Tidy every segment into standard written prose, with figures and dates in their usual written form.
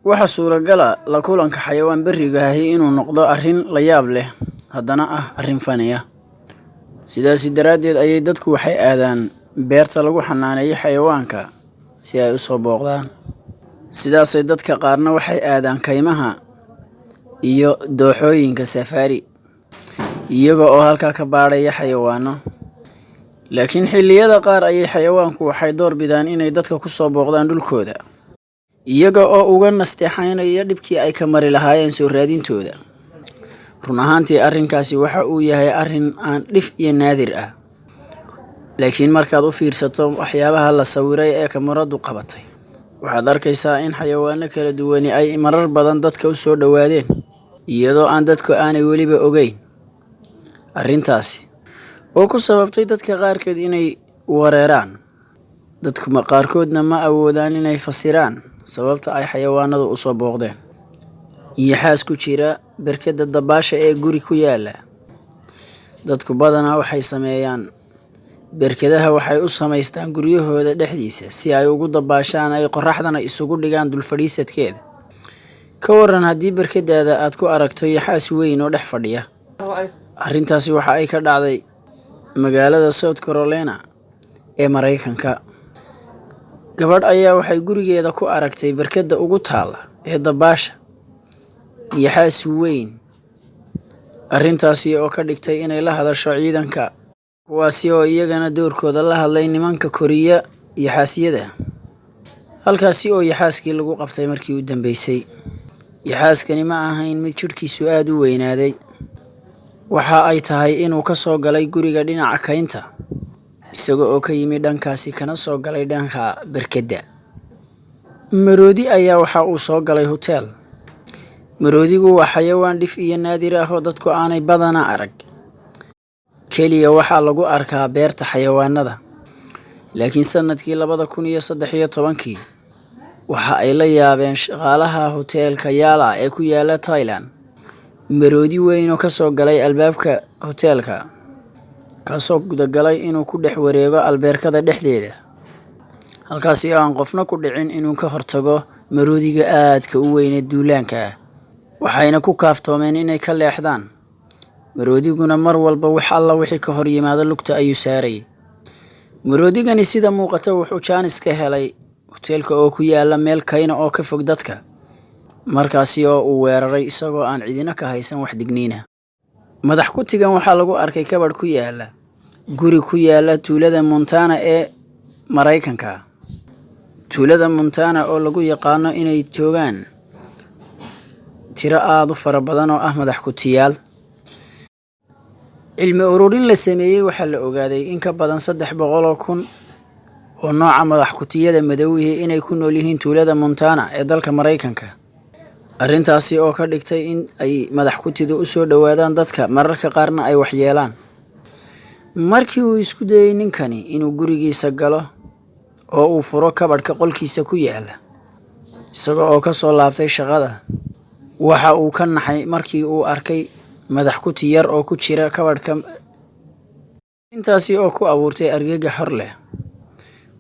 Waxaa suuragal ah la kulanka xayawaan berriga ahi inuu noqdo arrin la yaab leh, haddana ah arrin funny ah. Sidaasi daraaddeed ayay dadku waxay aadaan beerta lagu xanaaneeyo xayawaanka si ay u soo booqdaan. Sidaasay dadka qaarna waxay aadaan kaymaha iyo dooxooyinka safari, iyaga oo halkaa ka baadhaya xayawaano. Laakiin xilliyada qaar ayay xayawaanku waxay door bidaan inay dadka ku soo booqdaan dhulkooda, iyaga oo uga nasteexaynaya dhibkii ay ka mari lahaayeen soo raadintooda. Run ahaantii, arrinkaasi waxa uu yahay arrin aan dhif iyo naadir ah. Laakiin markaad u fiirsato waxyaabaha la sawiray ee kamaradu qabatay, waxaad arkaysaa in xayawaano kala duwani ay marar badan dadka u soo dhowaadeen, iyadoo aan dadku aanay weliba ogeyn. Arrintaasi oo ku sababtay dadka qaarkood inay wareeraan. Dadku qaarkoodna ma awoodaan inay fasiraan sababta ay xayawaanadu u soo booqdeen. Yaxaas ku jira barkadda dabaasha ee guri ku yaalla. Dadku badanaa waxay sameeyaan barkadaha, waxay u samaystaan guryahooda dhexdiisa si ay ugu dabaashaan, ay qorraxdana isugu dhigaan dul fadhiisadkeeda. Ka waran haddii barkadaada aad ku aragto yaxaas weyn oo dhex fadhiya? Arrintaasi waxa ay ka dhacday magaalada South Carolina ee Mareykanka. Gabadh ayaa waxay gurigeeda ku aragtay barkadda ugu taalla ee dabaasha yaxaas weyn. Arrintaasi oo ka dhigtay inay la hadasho ciidanka, kuwaasi oo iyagana doorkooda la hadlay nimanka koriya yaxaasyada. Halkaasi oo yaxaaskii lagu qabtay markii u dambeysay. Yaxaaskani ma ahayn mid jidhkiisu aad u weynaaday. Waxa ay tahay inuu ka soo galay guriga dhinaca kaynta, isaga oo ka yimi dhankaasi kana soo galay dhanka barkadda. Maroodi ayaa waxa uu soo galay hotel. Maroodigu waa xayawaan dhif iyo naadir ah oo dadku aanay badanaa arag. Keliya waxaa lagu arkaa beerta xayawaanada. Laakiin sanadkii 2013-kii, waxa ay la yaabeen shaqaalaha hoteelka Yala ee ku yaala Thailand. Maroodi weyn oo ka soo galay albaabka hoteelka, kaasoo gudagalay inuu ku dhex wareego albeerkada dhexdeeda. Halkaasi oo aan qofna ku dhicin inuu ka hortago maroodiga aadka u weyn ee duulaanka ah. Waxayna ku kaaftoomeen inay ka leexdaan. Maroodiguna mar walba wax alla wixii ka hor yimaada lugta ayuu saarayay. Maroodigani sida muuqata wuxuu jaanis ka helay hoteelka oo ku yaala meel kayna oo ka fog dadka. Markaasi oo uu weeraray isagoo aan cidina ka haysan wax digniina. Madax kutigan waxaa lagu arkay kabadh ku yaala guri ku yaala tuulada Montana ee Mareykanka. Tuulada Montana oo lagu yaqaano inay joogaan tiro aad u fara badan oo ah madax kutiyaal. Cilmi ururin la sameeyey waxaa la ogaaday in ka badan 300,000 oo nooca madax kutiyada madowihii inay ku nool yihiin tuulada Montana ee dalka Mareykanka. Arrintaasi oo ka dhigtay in ay madax kutidu u soo dhowaadaan dadka, mararka qaarna ay waxyeelaan. Markii uu isku dayay ninkani inuu gurigiisa galo oo uu furo kabadhka qolkiisa ku yaala, isaga oo ka soo laabtay shaqada, waxa uu ka naxay markii uu arkay madax kuti yar oo ku jira kabadhka. Intaasi oo ku abuurtay argagax hor leh.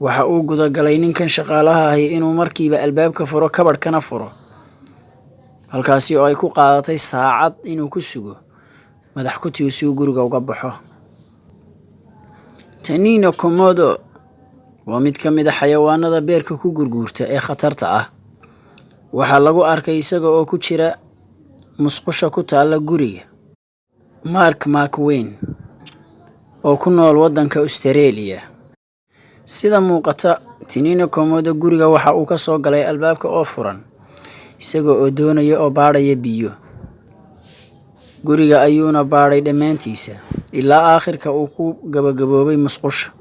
Waxa uu gudagalay ninkan shaqaalaha ahi inuu markiiba albaabka furo, kabadhkana furo. Halkaasi oo ay ku qaadatay saacad inuu ku sugo madax kutigu si uu guriga uga baxo. Taninio Komodo waa mid ka mid ah xayawaanada beerka ku gurguurta ee khatarta ah. Waxaa lagu arkay isaga oo ku jira musqusha ku taalla guriga Mark McWayne oo ku nool waddanka Australia. Sida muuqata, Taninio Komodo guriga waxa uu ka soo galay albaabka oo furan, isaga oo doonaya oo baadhaya biyo. Guriga ayuuna baadhay dhammaantiisa ilaa aakhirka uu ku gabagaboobay musqusha.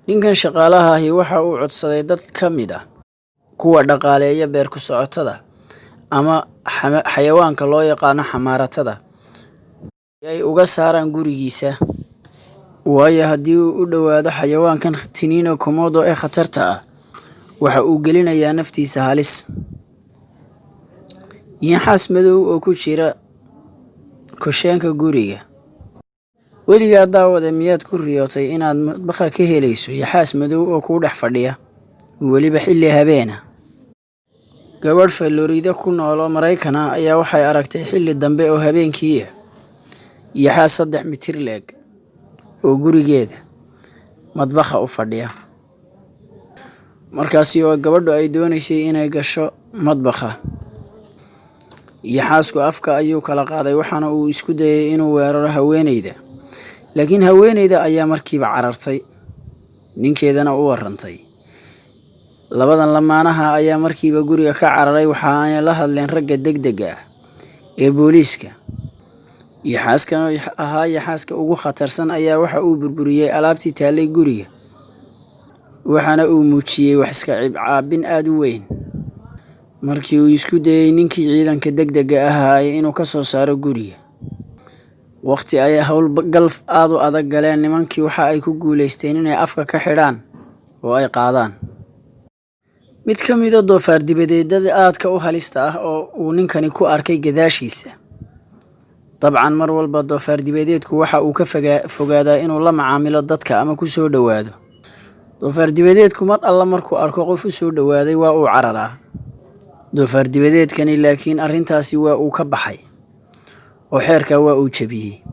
Ninkan shaqaalaha ahi waxa uu codsaday dad ka mid ah kuwa dhaqaaleeya beer ku socotada ama xayawaanka loo yaqaano xamaaratada si ay uga saaraan gurigiisa. Waayo haddii uu u dhowaado xayawaankan Taninio Komodo ee khatarta ah, waxa uu gelinayaa naftiisa halis. Yaxaas madow oo ku jira kosheenka guriga. Weligaa, daawade, miyaad ku riyootay inaad madbaxa ka helayso yaxaas madow oo kuu dhex fadhiya, weliba xilli habeena? Gabadh Florida ku nool oo Maraykan ah ayaa waxay aragtay xilli dambe oo habeenkii ah yaxaas 3 mitir le'eg oo gurigeeda madbaxa u fadhiya. Markaasi oo gabadhu ay doonaysay inay gasho madbaxa, yaxaasku afka ayuu kala qaaday, waxaana uu isku dayay inuu weeraro haweeneyda, laakiin haweeneyda ayaa markiiba carartay, ninkeedana u warantay. Labadan lamaanaha ayaa markiiba guriga ka cararay, waxa aanay la hadleen ragga degdega ah ee booliiska. Yaxaaskan oo ahaa yaxaaska ugu khatarsan ayaa waxa uu burburiyey alaabtii taallay guriga, waxaana uu muujiyey wax iska caabin aad u weyn markii uu isku dayay ninkii ciidanka degdega ahaa inuu ka soo saaro guriga. Waqti ay howlgal aad u adag galeen nimankii, waxa ay ku guuleysteen inay afka ka xidhaan oo ay qaadaan. Mid ka mid ah doofaar dibadeedyada aadka u halista ah oo uu ninkani ku arkay gadaashiisa. Dabcan mar walba doofaar dibadeedku waxa uu ka fogaadaa inuu la macaamilo dadka ama ku soo dhowaado. Doofaar dibadeedku mar alla markuu arko qof u soo dhowaaday waa uu cararaa. Doofaar dibadeedkani laakiin arrintaasi waa uu ka baxay oo xeerka waa uu jabiyey.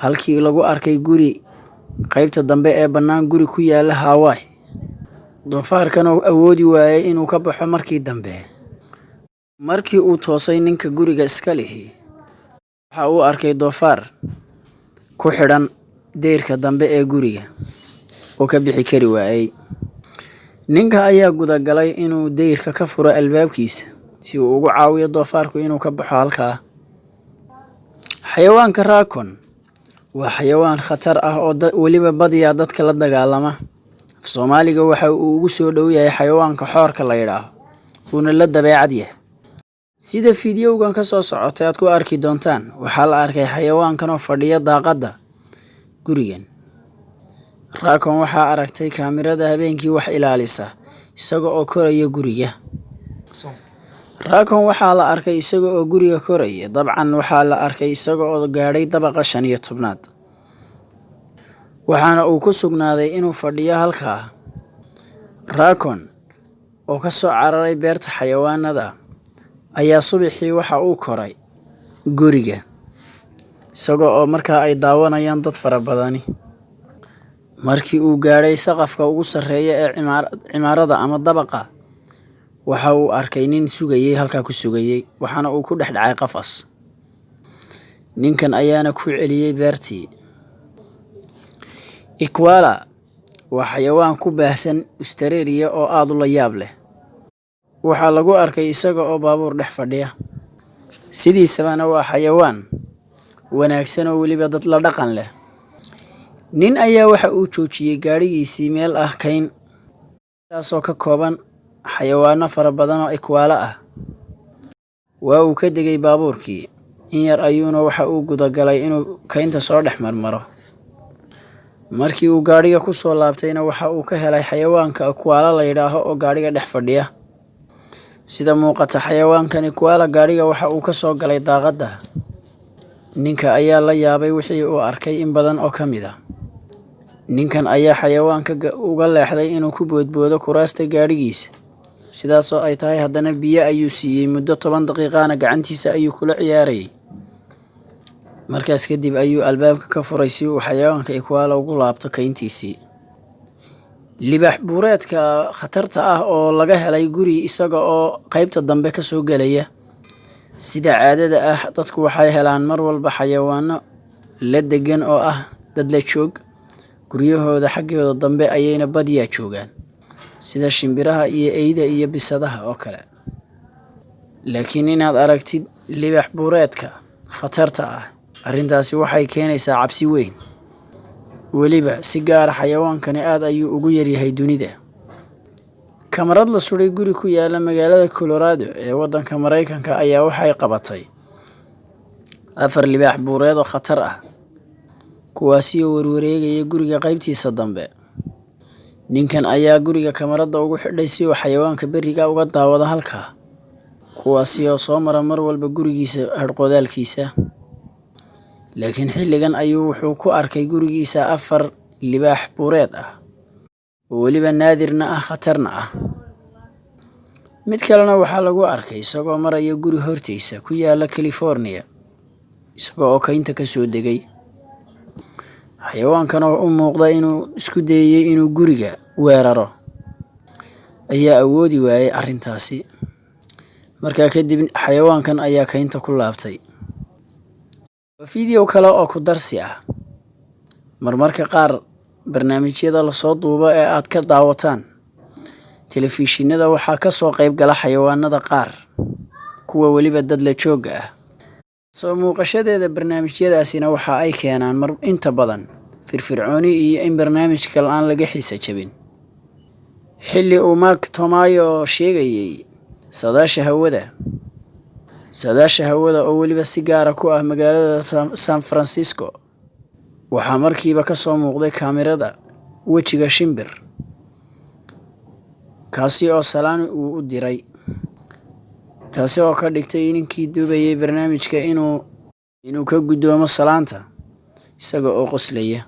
Halkii lagu arkay guri qaybta dambe ee bannaan guri ku yaalla Hawaii. Doofaarkan oo awoodi waayay inuu ka baxo markii dambe. Markii uu toosay ninka guriga iska lihi, waxa uu arkay doofaar ku xidhan deyrka dambe ee guriga oo ka bixi kari waayay. Ninka ayaa gudagalay inuu deyrka ka furo albaabkiisa si uu ugu caawiyo doofaarku inuu ka baxo halkaa. Xayawaanka raccoon waa xayawaan khatar ah oo weliba badiyaa dadka la dagaalama. Af Soomaaliga waxa uu ugu soo dhow yahay xayawaanka xoorka la yidhaaho, wuuna la dabeecad yahay. Sida fiidiyowgan ka soo socotay aad ku arki doontaan, waxaa la arkay xayawaankan oo fadhiya daaqadda gurigan. Raccoon waxaa aragtay kaamirada habeenkii wax ilaalisa isaga oo koraya guriga. Raccoon waxaa la arkay isaga oo guriga koraya. Dabcan waxaa la arkay isaga oo gaadhay dabaqa 15aad. Waxaana uu ku sugnaaday inuu fadhiyo halkaa. Raccoon oo ka soo cararay beerta xayawaanada ayaa subaxii waxa uu koray guriga isaga oo markaa ay daawanayaan dad fara badani. Markii uu gaadhay saqafka ugu sarreeya ee cimaarada ama dabaqa, waxa uu arkay nin sugayay halkaa ku sugayay, waxaana uu ku dhex dhacay qafas. Ninkan ayaana ku celiyey beertii. Koala waa xayawaan ku baahsan Australia oo aad u la yaab leh. Waxaa lagu arkay isaga oo baabuur dhex fadhiya. Sidiisabana waa xayawaan wanaagsan oo weliba dad la dhaqan leh. Nin ayaa waxa uu joojiyey gaadhigiisii meel ah kayn, taasoo ka kooban xayawaano fara badan oo koala ah. Waa uu ka degay baabuurkii, in yar ayuuna waxa uu gudagalay inuu kaynta soo dhex marmaro. Markii uu gaadhiga ku soo laabtayna waxa uu ka helay xayawaanka koala la yidhaaho oo gaadhiga dhex fadhiya. Sida muuqata xayawaankani koala gaadhiga waxa uu ka soo galay daaqadda. Ninka ayaa la yaabay wixii uu arkay in badan oo ka mid ah. Ninkan ayaa xayawaanka uga leexday inuu ku boodboodo kuraasta gaadhigiisa. Sidaasoo ay tahay haddana biyo ayuu siiyey muddo 10 daqiiqana gacantiisa ayuu kula ciyaarayay. Markaas kadib ayuu albaabka ka furay si uu xayawaanka koala ugu laabto kayntiisii. Libaax buureedka khatarta ah oo laga helay guri isaga oo qaybta dambe ka soo gelaya. Sida caadada ah, dadku waxay helaan mar walba xayawaano la degan oo ah dad la joog. Guryahooda xaggooda dambe ayayna badiyaa joogaan, sida shimbiraha iyo eyda iyo bisadaha oo kale. Laakiin inaad aragtid libaax buureedka khatarta ah, arrintaasi waxay keenaysaa cabsi weyn. Weliba si gaar ah xayawaankani aad ayuu ugu yaryahay dunida. Kamarad la suray guri ku yaalla magaalada Colorado ee waddanka Maraykanka ayaa waxay qabatay 4 libaax buureed oo khatar ah, kuwaasi oo warwareegaya guriga qaybtiisa dambe. Ninkan ayaa guriga kamarada ugu xidhay si uu xayawaanka berriga uga daawado halkaa, kuwaasi oo soo mara mar walba gurigiisa hadhqodaalkiisa. Laakiin xilligan ayuu wuxuu ku arkay gurigiisa 4 libaax buureed ah oo weliba naadirna ah khatarna ah. Mid kalena waxaa lagu arkay isagoo maraya guri hortiisa ku yaala California, isaga oo kaynta ka soo degay. Xayawaankan oo u muuqda inuu isku dayay inuu guriga weeraro ayaa awoodi waayay arrintaasi. Markaa kadib xayawaankan ayaa kaynta ku laabtay. Waa fiidyow kale oo ku darsi ah. Marmarka qaar barnaamijyada lasoo duubo ee aad ka daawataan telefishinada waxaa ka soo qayb gala xayawaanada qaar, kuwa weliba dad la joogga ah. Soo muuqashadeeda barnaamijyadaasina waxa ay keenaan mar inta badan firfircooni iyo in barnaamijka aan laga xiisa jabin. Xilli uu Mark Tomayo sheegayay saadaasha hawada oo weliba si gaar ah ku ah magaalada San Francisco, waxaa markiiba ka soo muuqday kaamirada wejiga shimbir, kaasi oo salaan uu u diray, taasi oo ka dhigtay ninkii duubayay barnaamijka inuu ka guddoomo salaanta isaga oo qoslaya.